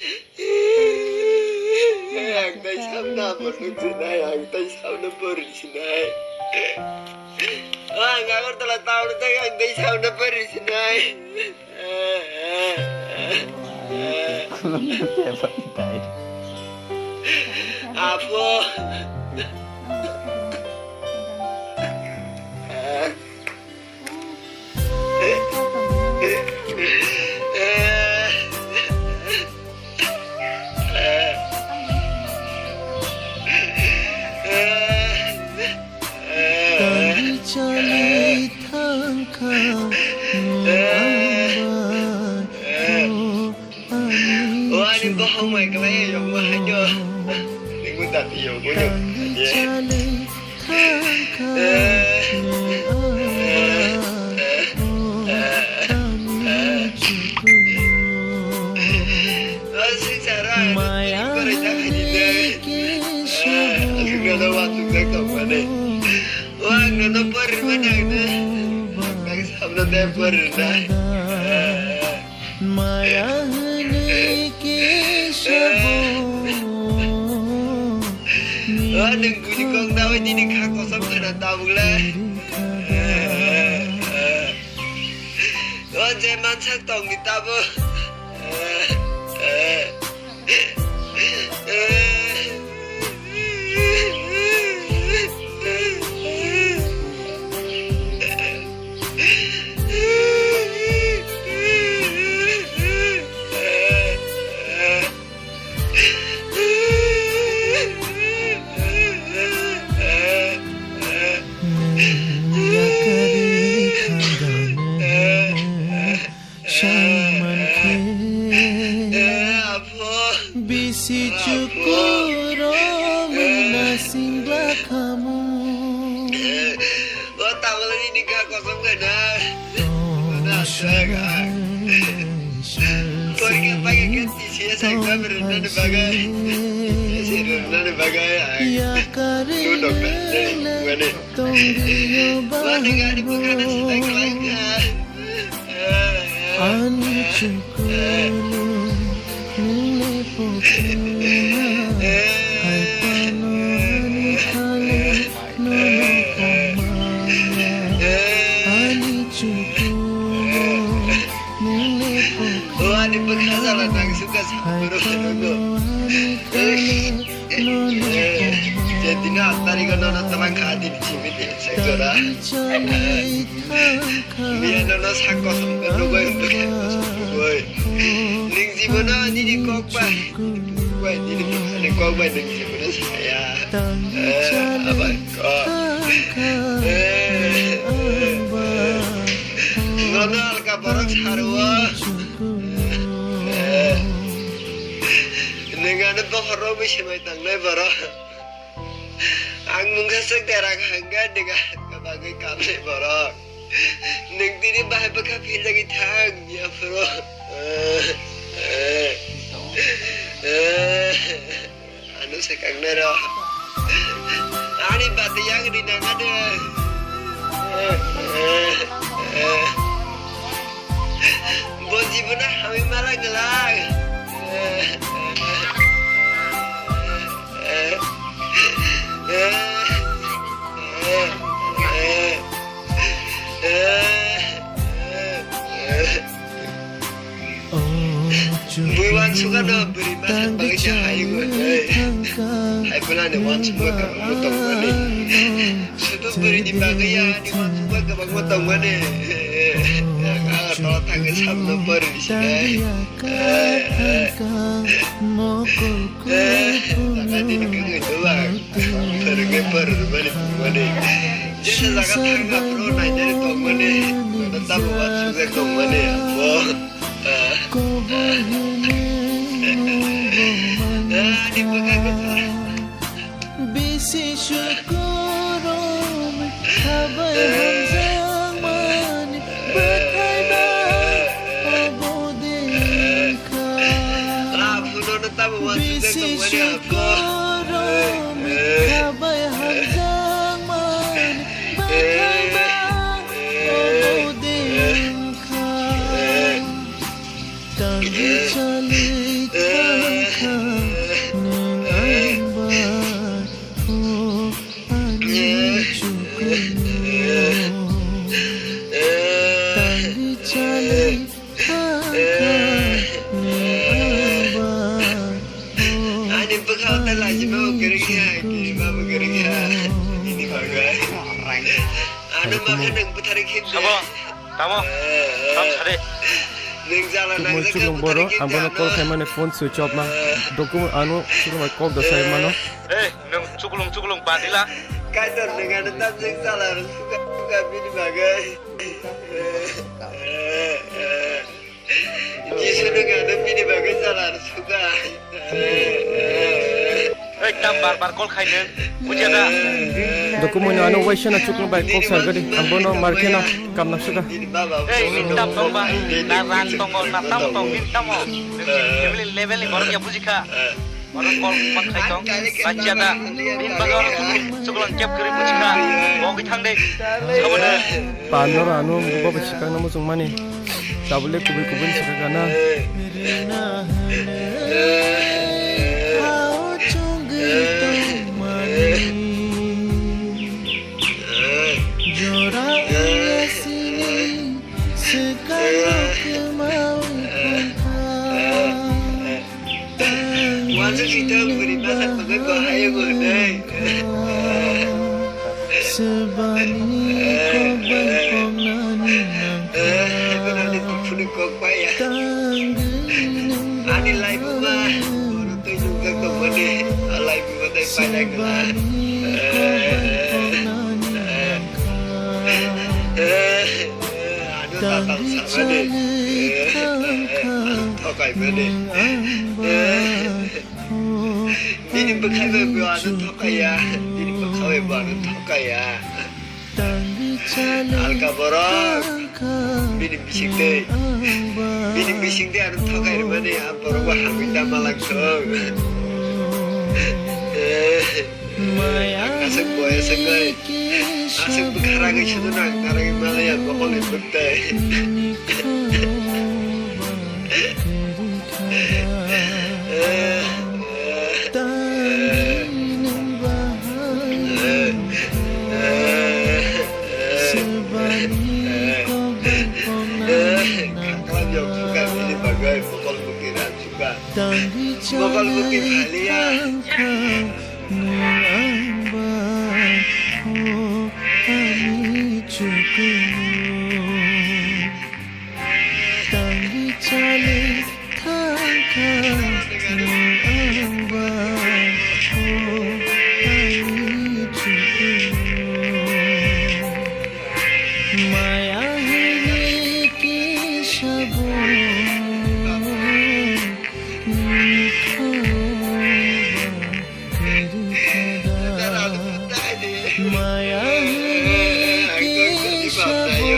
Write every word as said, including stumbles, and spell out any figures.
Ang tai sabna borok sinai, ang tai sabna borok sinai. Ang Agartala town tai ang tai sabna borok sinai. Apo. O ani bohong mai kwlai yokma haino. Ningbo dati yokbo yokma haino. O sing sara. Maya. Aswk nono wansukjak tongmani. O ang nono porrimani ang no. Ang sabno de porrina. Maya hwnwi kisa bo. O nwng buini kok dawi nini kha kosom khna tabuk le. O je mansak tongdi tabuk. Nwng yakarwi thangdang nwng. Saimankhe bisi chukurok mwnasing bwkhamung. O tabole nini kha kosom khe na. Porikha paikha khe T C S exam rwnani bagwi. T C S rwnani bagwi ang. Yakarwi. Mane. Mane gari bwkhana swlai khlai kha. Ani chukulu nile pokona hai pano ani thale nono komana ani chukulu nile pokona. O ani bwkha jala nang suka hai pano ani thale nono komana. Je dino aat tarikh o nono twlang kha dini chimi de se jora. Miya nono sak kosom khe nugwi hwnwi khe kosom nugwi. Nwng jibono nini kok bai, kok bai nini bwkhani kok bai nwng jibono saya. Eh, abai kok. Eh, eh, eh. Nono alka borok sarwo. Eh. Nwng ano bokhorok bai swmai tangnai borok. Ang mungsa swk derang hangga dega hangga bagwi kamle borok. Nwng tini bahai bwkha philjagwi thang ya phuru. Ano se kangnai ro. Ani bati yang ri nang ade. Bo jibono hamwi mala nglak. Bui wansukano bwrwi masa bagwi se hayung hwnwi. Hai phano ani wansukma kwbangma tongmani. Sudu bwrwini bagwi ya ani wansukma kwbangma tongmani. Ang Agartala thangwi samno porwi sinai. Jaga tini kwngwi dwlang. Phwrwngwi phwrwngmani phwrwngmani. Jesa jaga thangna phwrwng nainani tongmani. Nono tamo wansukjak tongmani. Bo. Ani bwkha kwchwra. Bisi chukurok habai hamjakmani bwthai ba obo de wngkha. Bisi chukurok habai hamjakmani bwthai ba obo de wngkha. Tangwi chali kha Sabo, tamo, tam sade. Tukmui chuklung boro, ang bono call khaimani phone switch off ma. Document ano chuklung bai kok da sai mano. Eh, nwng chuklung chuklung badila. Kaitor nwng ano tam jeng chala rw suka suka bini bagwi. Jisu nwng ano bini bagwi chala rw suka. Ei, tam bar bar call khainw, bujiya da? Dokumui no ano waisa na chuklung bai kok sargadi, ang bono markhe no kamna suka. Ei, nini tam tong ba, na rang tongo, na tam tong, nini tamo? Family level ni borok ya bujikha. Borok call bak khai tong, bachiya da? Nini bagwi oro chuklung, chuklung kep kwrwi bujikha. Bogwi thang de, sabono. Panor ano bobo sikang no muchung mani. Tabule kubui kubui sikang kana. Wansu sitang buri masa pakai bahaya gua deh. Sebani kok bai kok nani nangkha. Kok bai ya. Ani live ma. Orang tu juga kok mana? Live ma dai pai lagi lah. Ano tatang sama deh. Ano thokai mana? Bini bwkhai bai bo ano thokaiya, bini bwkha bai bo ano thokaiya. Alka borok, bini bising tei, bini bising tei ano thokai rwmani, a borok bo hamwi da malak thung. Aswk boya swngwi, aswk bwkha ragwi suduna, naragwi malaya, bokolni bwktwi. Bokol bwtwi phaliya. Tangwi chali thangkha nwng ang ba, o aini chukung. Maya hini kisa bo nikho ba. Maya hini kisa bo.